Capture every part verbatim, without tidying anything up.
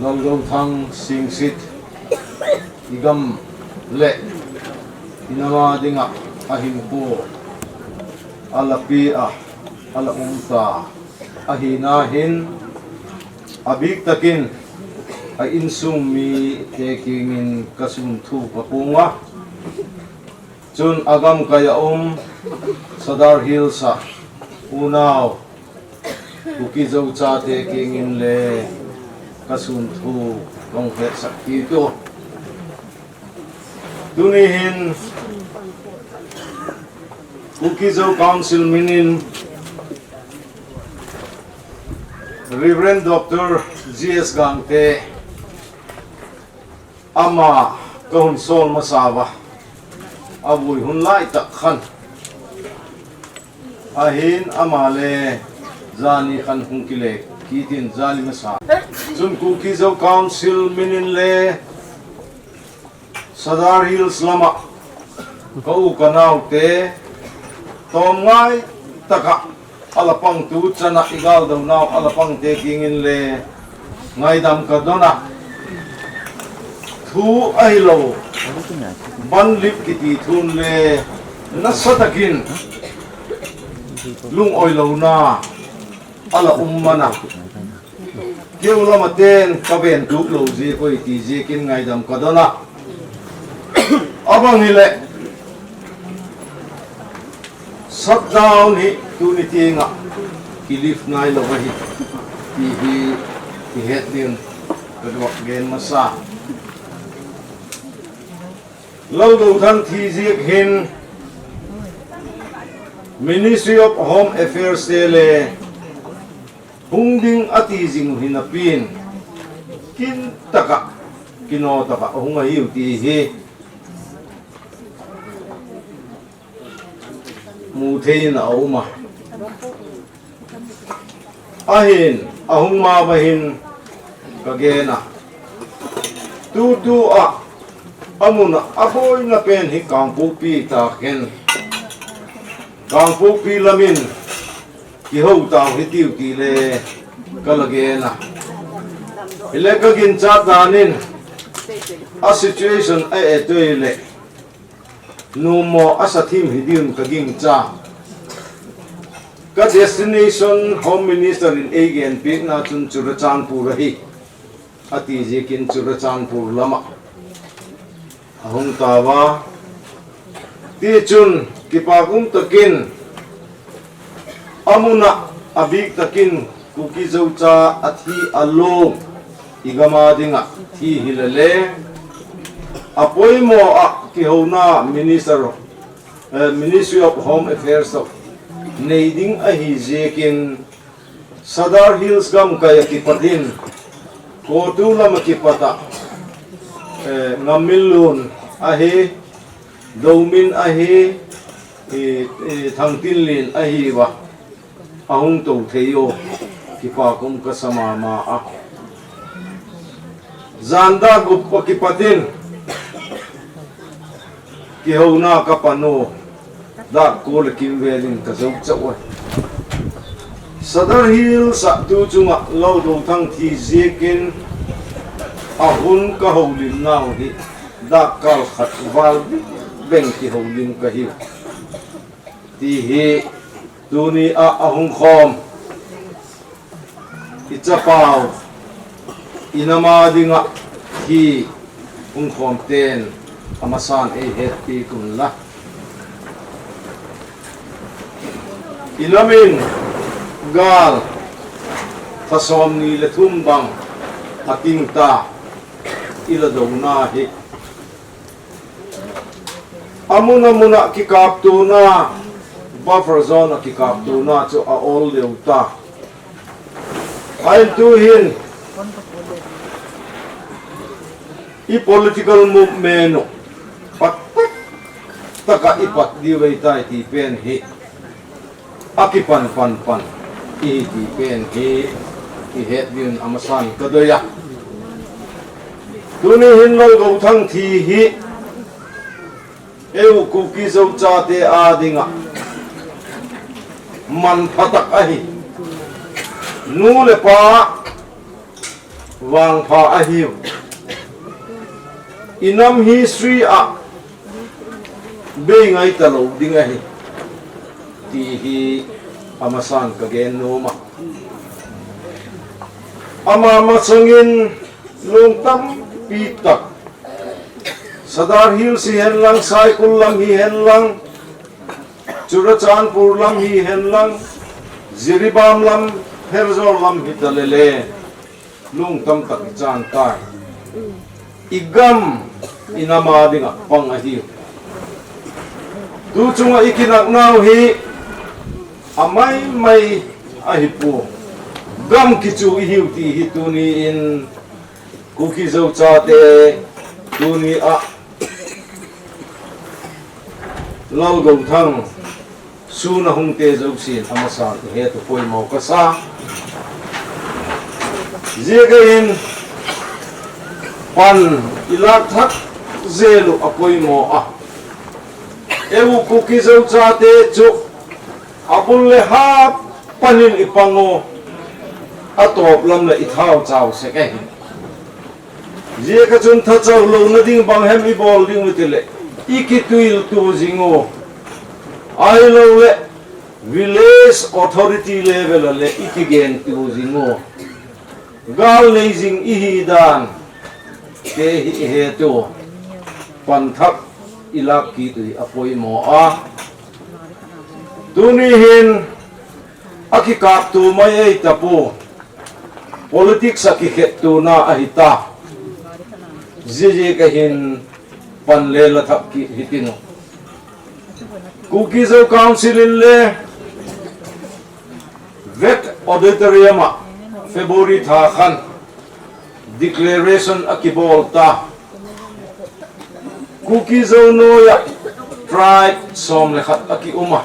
Lalgouthang Singsit, i gam le i nam a dinga ahinkho a lapi a, a la um ta ahina hin, a bik takin a insung mite kiangin ka sun thu ka pung a. Chun a gamkai a um Sadar Hills a unau Kuki Zo chate kiangin le ka sun thu kong hetsah kit u. Tuni hin Kuki Zo Council minin Reverend Doctor G S Gangte, ama ka hun sol masa uva, a vui hun lai tak khan. Ahin ama le jani khan hung kile kitin jani masa. Chun Kuki Zo Council minin le Sadar Hills lama ka u ka naute, tom ngai taka a la pang tu chana i gal do nau a la pang te kiangin le ngaidam ka don a. Thu ahilou, ban lip kiti thun le nasa takin lung oi lo na a la um mana. Keu lama ten ka ven tuk lo ji koi ti ji kin ngaidam ka don a. Abang hile, shutdown hi tuni tinga ki lift nai lo ahi, ti hi i het din ka duak gen masa. Lalgouthang thi ziak hin Ministry of Home Affairs te le hung ding a ti zing hi napin, kin taka, kino taka hung ahiu ti hi mu thei in a um a. Ahin, a hung ma ba hin ka gen a. Tutu a, a mun a, a boina pen hi Kangpokpi ta khen. Kangpokpi lamin, ki ho tau hi tiu ti le ka la gen a. Hile ka ginchat danin, a situation a e tui le. Numo a sa thim hi din ka gingcha. Ka destination Home Minister in ei gen pek na chun Churachandpur ahi. A ti ziakin Churachandpur lama a hung tava. Ti chun kipa kum takin a mun a a bik takin Kuki Zo cha a thi a lung i gam a dinga thi hi le le a poimo a kihouna Minister, eh, Ministry of Home Affairs of nei ding ahi ziakin Sadar Hills gamkai a kipat in, Kotu lam a kipat a, eh, Ngamminlun ahi, Domin ahi, eh, eh, Thangtinlen ahi va. A hung to thei o, kipa kum ka sa mama a. Zan da gup a kipat in, kihouna ka pan u, dak ko le kimvel in ka zo chau a. Sadar Hills a tu chunga Lalgouthang thi ziakin a hun ka houlim nau hi, dak kal khat val beng kihoulim ka hiu. Ti hi tuni a a hung khom i chapau, i nam a dinga hi hung khom ten a masan ei hetpi kun la. I nam in gal tha som ni le thum bang a ting ta i la do na hi. A mun a mun a kikaptona, buffer zone a kikaptona chu a ol leu ta. Ahin tu hin, i political movement u, pat tak, taka i pat diu vei tai ti pen hi. A kipan pan pan i hi ti pen hi i het din a masan ka doi a. Tuni hin Lalgouthang thi hi eu Kuki Zo chate a dinga manpha tak ahi. Nu le pa Vangpha ahiu. Inam history a bei ngai talou ding ahi, ti hi amasan kagen nom a. Ama masangin lungtampi tak Sadar Hills hihen lang, Saikul lam hihen lang, Churachandpur lam hihen lang, Jiribam lam, Pherzawl lam hita lele, lungtam tak ichan tai. Igam, inam a dinga pang ahi. Tu chunga ikinaknau hi amaimai ahi pu. Gam kichu ihiu ti hi tuni in Kuki Zo chate tuni a Lalgouthang sun a hung te jousen amasan ihet u poimo kasa. Ziaka in pan ilak thak jel u apoimo a. Eiu Kuki Zo chate chu abul le hap panin ipang u, atop lam le ithau chau sek ahi. Ziaka chun thachau louna ding bang hem ibol ding u tile, ikituil tu jing u. Ahilou le village authority level a le ikigen tu jing u. Gal nei jing ihi dan te hi ihet u. Pan thak ilak kit u hi apoimo a. Tuni hin akikap tu mai ei tapu. Politics a kikhet tuna ahi ta. Ziaka hin pan le la thak kit hitin u. Kuki Zo Council in le Vet Auditorium a February tha khan declaration akibol ta. Kuki Zo noiya tribe som le khat aki um a.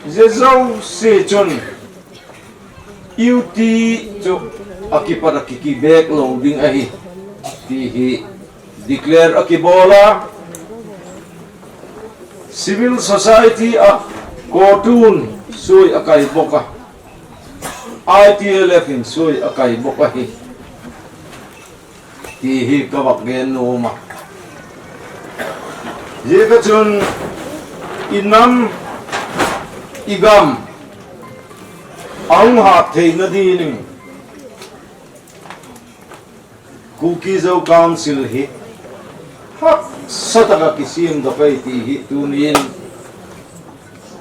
Zia jouse chun U T chu akipat a kiki bek lou ding ahi, ti hi declare akibol a. Civil society a CoTU in sui akai bok a. I T L F in sui akai bok ahi, ti hi ka vak gen nom a. Ziaka chun inam, igam ahung hat theina dingin Kuki Zo Council hi haksa taka kisem doh ahi ti hi tunin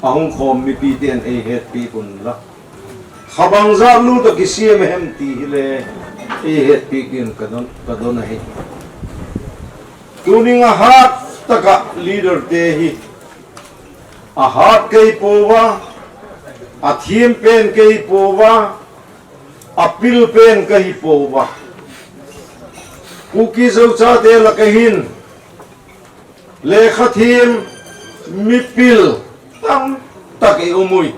ahung khom mipi ten eihetpi un la. Khabang jat lut a kisem ahem ti hi le eihetpi kin ka don, ka don ahi. Tunin ahat taka leader te hi ahat kei pouva, athem pen kei pouva, apil pen kahi pouva. Kuki Zo chate laka hin lekha them mipil tamtak i um ui.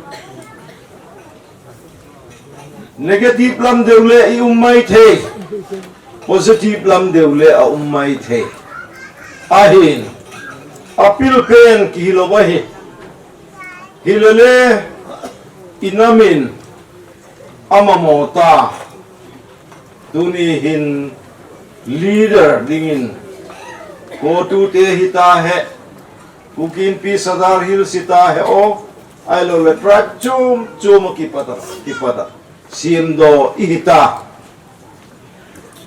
Negative lam deu le i um maithei, positive lam deu le a um maithei. Ahin, apil pen kihilou ahi. Hilele, inam in amamota. Tuni hin leader dingin CoTU te hita he, Kuki Inpi Sadar Hills hita he o, ahilou le tribe chom chom a kipat a, kipat a semdoh ihita.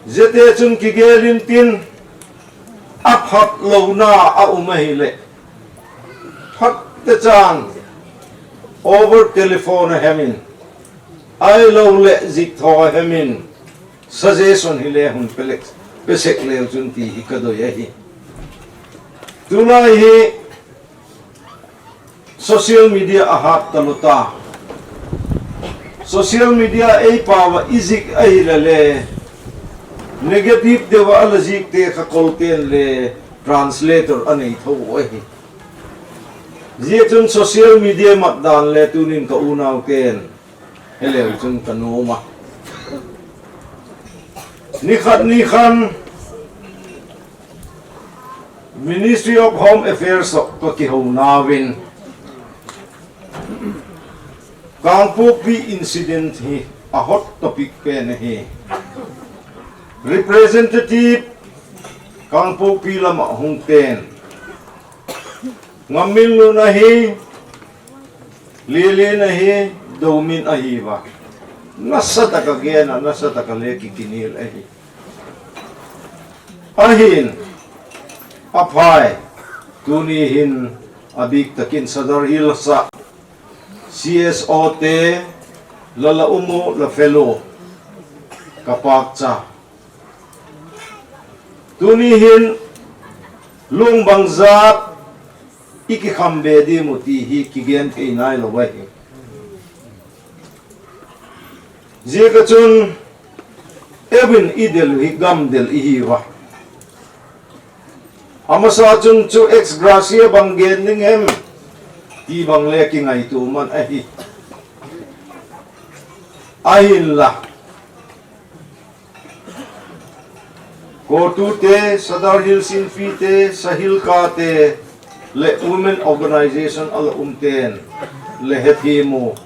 Ziate chun kigel intin, aphat louna a um ahile, phat techan over telephone a hemin, ahilou le jik tho a hemin, suggestion hile hun pelek, pesek leu chun ti hi ka doi ahi. Tulai hi social media ahat talou ta. Social media ei pao a i jik ahilele, negative deu a la jik te kha kol ten le translator anei tho u ahi. Zia chun social media mat dan le tunin ka unau ten heleu chun ka nom a. Nikhat nikhan Ministry of Home Affairs a ka kihou nauvin, Kangpokpi incident hi a hot topic pen ahi. Representative Kangpokpi lama hung ten. Ngamminlun ahi, Lelen ahi, Domin ahi va. Nasataka gena, nasataka le kikinel ahi. Ahin, aphai, tuni hin abik takin Sadar Hills a C S O te, lala umu, la fellow, kapakcha. Tuni hin lung bangzat i kikham be dimu ti hi kigen thei nailou ahi. Ziaka chun, evin i del hi gamdel i hi va. Amasa chun chu ex gratia bang gen ding hem, ti bang le kingaito man ahi. Ahinla. CoTU te, Sadar Hills Inpi te, Sahilka te, le Women Organization ala um ten, le hethimu,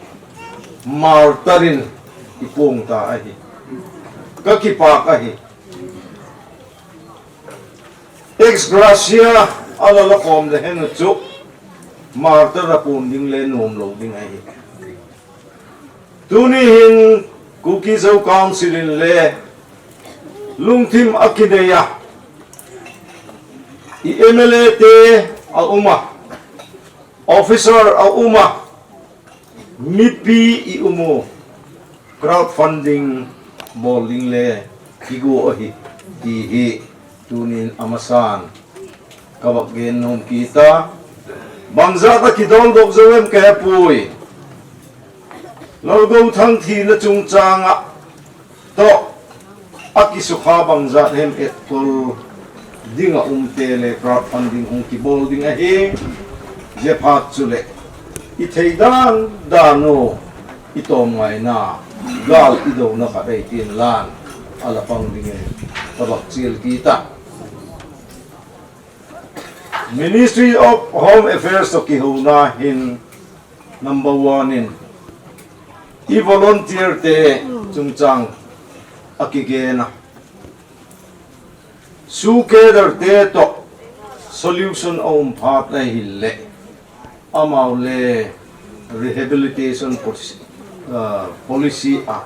martyr in i pung ta ahi. Ka kipak ahi. Ex gratia ala la khom le henu chu, martyr a pung ding le nom lou ding ahi. Tuni hin Kuki Zo Council in le lungthim a kinei a, i M L A te a um a, officer a um a, mipi i um u, crowdfunding bol ding le kigo ahi, ti hi tunin amasan ka vak gen nom kita. Bangzat a kidol dok zo em ka hepui. Lalgouthang thina chungchang a toh a kisukha bangzat hem etkol ding a um te le crowdfunding hung kibol ding ahi. Zephat chule i thei dan dan u i tom ngaina gal i dona khat ei tin lan ala pang ding e, ka vak chil kita. Ministry of Home Affairs toh kihouna hin number one in i volunteer te chungchang a kigen a. Su cadre te toh solution a um phat ahile amau le rehabilitation policy, ah, policy a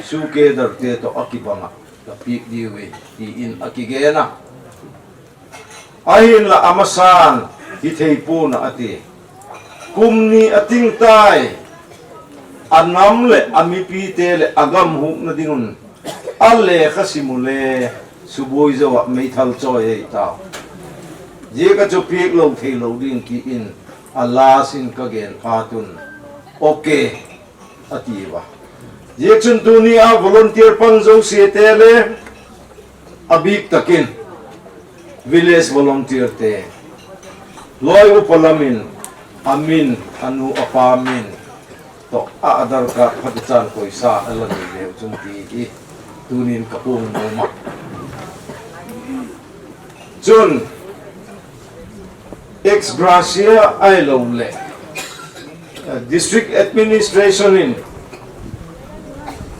su cadre te toh a kibang a ka pik diu e, tiin a kigen a. Ahinla amasan hithei pon a ati. Kum ni a ting tai, a nam le a mipi te le a gam hukna dingun a lekha sim u le suboi zo a meithal choi ei tau. Ziaka chu pik lou thei lou ding tiin a last in ka gen phat un. Okay. Ati uva. Ziak chun tuni a volunteer pang zosie te le a bik takin village volunteer te, loi upa lamin a min, a nu a pa min toh a Aadhaar card phatechan koisa a la nei leu chun ti hi tunin ka pung nom a. Chun ex gratia ahilou le, eh, district administration in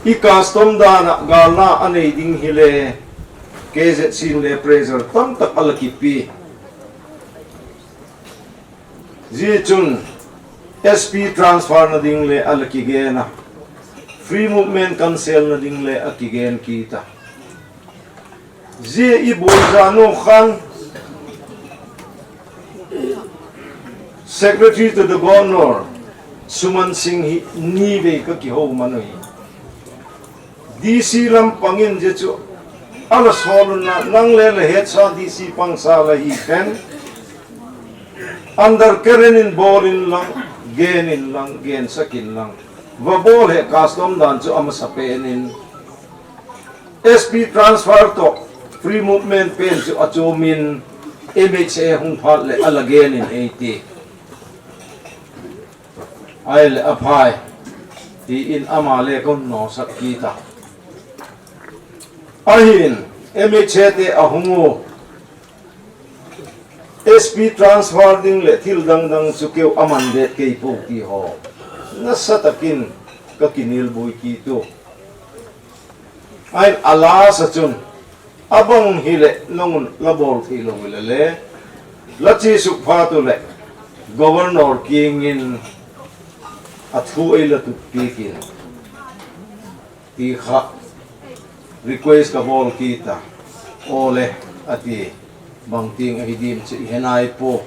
i custom dan a galna a nei ding hile K Z C in le pressure tamtak a la kipe. Ziak chun S P transfer na ding le a la kigen a, free movement cancel na ding le a kigen kit a. Zia i bol jat nu khan, Secretary to the Governor, Suman Singh hi ni vei ka kihou man u hi. D C lampang in zia chu a la sol un, nang le la hetsa D C pangsa la hi pen. Undercurrent in bol in lang, gen in lang, gensak in lang. Va bol he custom dan chu a masa pen in. S P transfer toh free movement pen chu a chom in M H A hung phat le a la gen in ei ti. Ahile a phai, tiin ama le kon nosak kit a. Ahin M H A te a hung u, S P transfer ding le thil dang dang chu keu a man det kei po ti ho. Nasa takin ka kinel boi kit u. Ahin a last a chun abang hile nongun la bol thei lou hile le, la chesuk phat u le Governor kingin athu ei la tup pikin ti kha request ka bol kit a. Ole, ati, bang ting ahi dim chu i he nai po.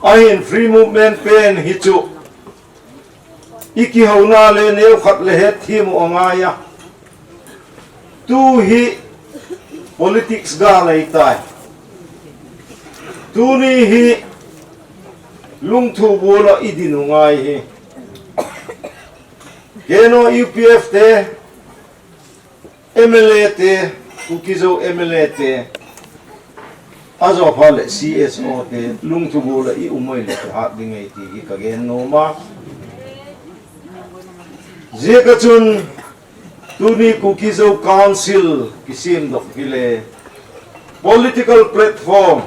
Ahin free movement pen hi chu i kihouna le neo khat le het thim u angai a. Tu hi politics ga lei tai. Tuni hi lungthu bula i din u ngai hi. Keno U P F te, M L A te, Kuki-Zo M L A te, ajo pha le C S O te, lungthu bula i um u le hat ding ei ti hi ka gen nom a. Ziak a chun, tuni Kuki-Zo Council kisim dok hile, political platform,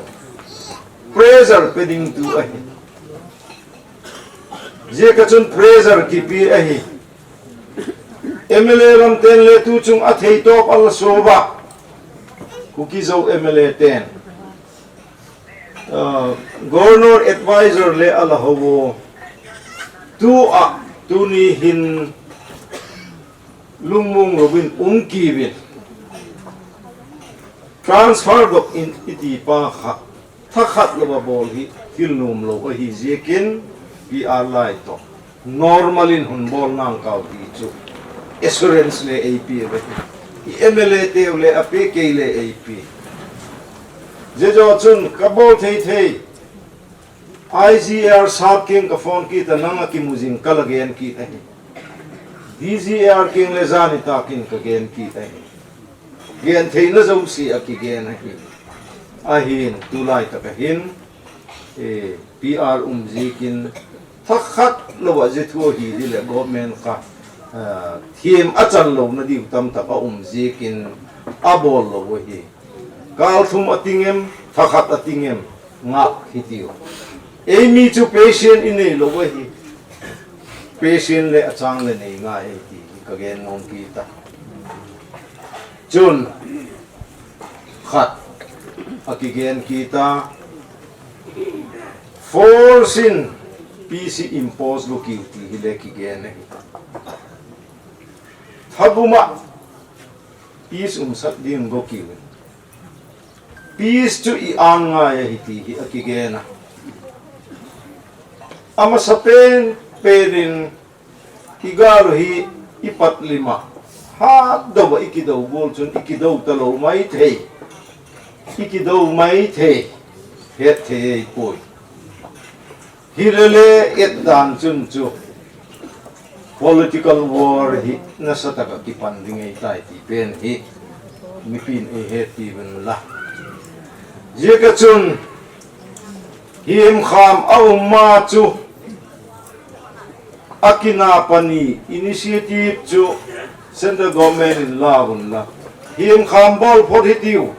pressure pe ding tu ahi. Ziak a chun pressure kipe ahi. M L A lam ten le tu chung a thei top al so ba. Kuki-Zo M L A ten. Ah, Governor Advisor le ala ho. Tu a, tuni hin lungmong louvin um kiuvin. Transfer dok in i ti pa kha. Thakhat lou a bol hi thil nom lou ahi ziakin P R lai to. Normal in hon bol nang kau ti chu. Assurance le ei pe ve. I M L A te u le a pe kei le ei pe. Zia zo chun ka bol thei thei. I G R sap king ka phone kit a nang a kimu zing ka la gen kit ahi. D G R king le zani ta king ka gen kit ahi. Gen theina zo si a kigen ahi. Ahin, tulai tak ahin, eh, P R um zikin, thakhat lou a zi thu hi di le government ka, ah, thiem a chan lou na diu tam tak a um zikin, a bol lou ahi. Kal thum a ting em, thakhat a ting em, ngak hi tiu. Ei mi chu patient i nei lou ahi. Patient le a chang le nei ngai ei ti, ka gen nom kit a. Chun, khat, a kigen kit a, force in peace impose lou kiu ti hi le kigen ahi. Thabuma, peace umsak ding lou kiu. Peace chu i an ngai ahi ti hi a kigen a. Amasa pen, pen in i gal u hi i pat lima. Hat dou a i kidou bol chun i kidou ta lou mai thei. I kidou mai thei. Het thei ei poi. Hi le le et dan chun chu political war hi nasa taka kipan ding ei tai ti pen hi mipin ei het ti ven la. Ziak a chun hi em kham a um ma chu a kina pani initiative chu central government in la un la. Hi em kham bol phot hi tiu.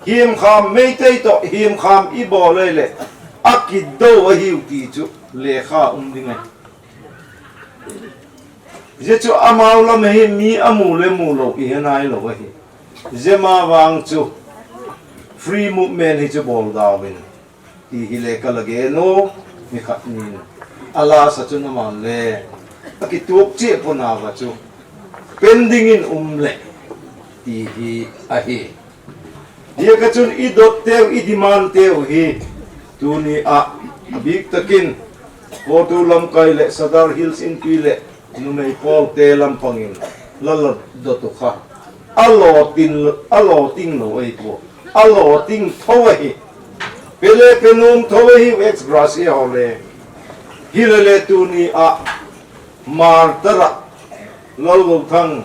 Hi em kham Meitei to hi em kham i bol ei le a kidou ahiu ti chu lekha um ding ai. Zia chu amau lam hi mi a mu le mu lou i he nai lou ahi. Zia ma vang chu free movement hi chu bol dau in ti hi le ka la gen u, mi khat nin a la sa chu na man le a kituak chia puna va chu pending in um le ti hi ahi. Ziak a chun i dot teu, i demand teu hi tuni a, a bik takin Kotu lamkai le Sadar Hills Inpi le numei pawl te lampangin la la dot u kha. A lo tin, a lo ting lo ei pu. A lo ting tho ahi. Pele penum tho ahi ex gratia ho le. Hi le le tuni a martara Lalgothang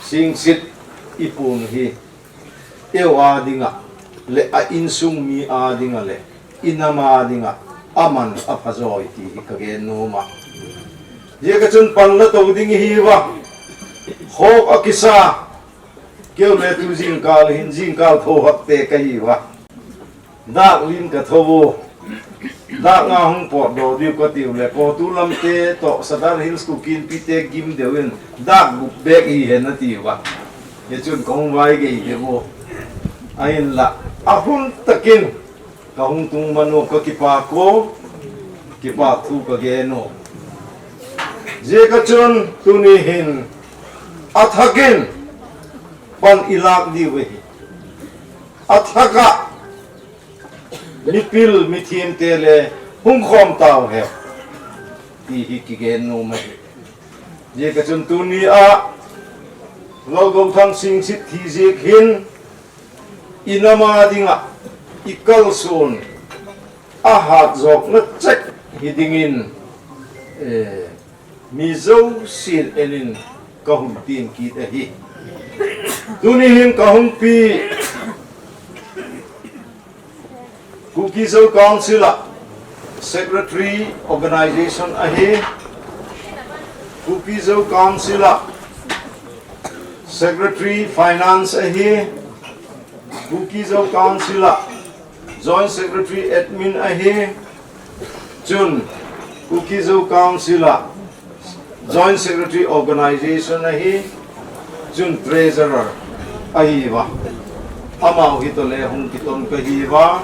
Singsit i pun hi eu a dinga le a insung mi a dinga le i nam a dinga aman a pha zoi ti hi ka gen nom a. Zia ka chun pan la to ding hi va. Khok a kisa. Keu le tu zingkal hin zingkal tho hak te ka hi va. Dak lin ka tho u. Dak nga hung pot do diu ka tiu le, Kotu lam te to Sadar Hills Kuki Inpi te gim deu in dak gup bek hi hen na tiu va. Hichun kahung vaigei diu. Ahinla, ahun takin kahung tung manu kakipa ko, kipa thu kagenu. Jeh kachun tuni hin athakin pan ilak diu ahi. Athaka mipil mithim te le hung khom tau he. Ti hi kigen nom ahi. Jeh kachun tuni a Lalgouthang Singsit thi jeh hin inam a dinga ikalson ahat jokna chek hi dingin, eh, mi jousen enin kahung tin kit ahi. Tuni hin kahung pi Kuki Zo Council a Secretary Organization ahi. Kuki Zo Council a Secretary Finance ahi. Kuki Zo Council a Joint Secretary Admin ahi. Chun Kuki Zo Council a Joint Secretary Organization ahi, chun Treasurer ahiuva. Amau hi tole hung kiton kahiuva.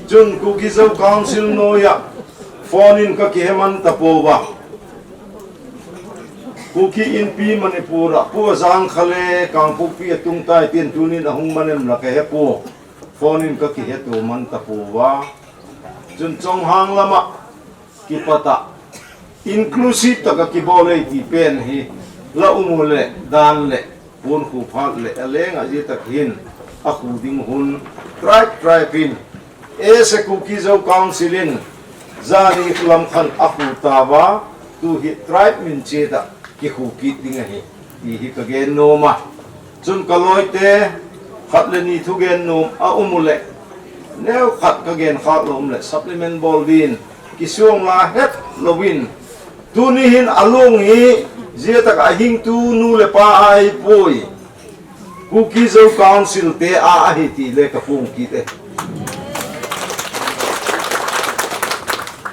Chun Kuki Zo Council noiya phone in kakihe man tapouva. Kuki Inpi Manipur a Pu Ajang Khale Kangpokpi a tung tai tin tunin ahung man em la kahe poi. Phone in kakihe to man tapouva. Chun chonghang lama kipata inclusive taka kibol e ti pen hi la um u le dan le pon khu phat le a lenga jeh tak hin a khu ding hun tribe tribe in as a Kuki Zo Council in jani lam khan a khu tauva tu hi tribe min che ta kikhu kit ding ahi. Ti hi kagen nom a. Chun kaloite khat le ni thugen nom a um u le, neo khat kagen khak lou um le, supplement bol din, kisuang la het louvin. Tuni hin alung hi, jeh tak a hing tu nu le pa ahipoi. Kuki Zo Council te a ahi ti le kaphong kit e.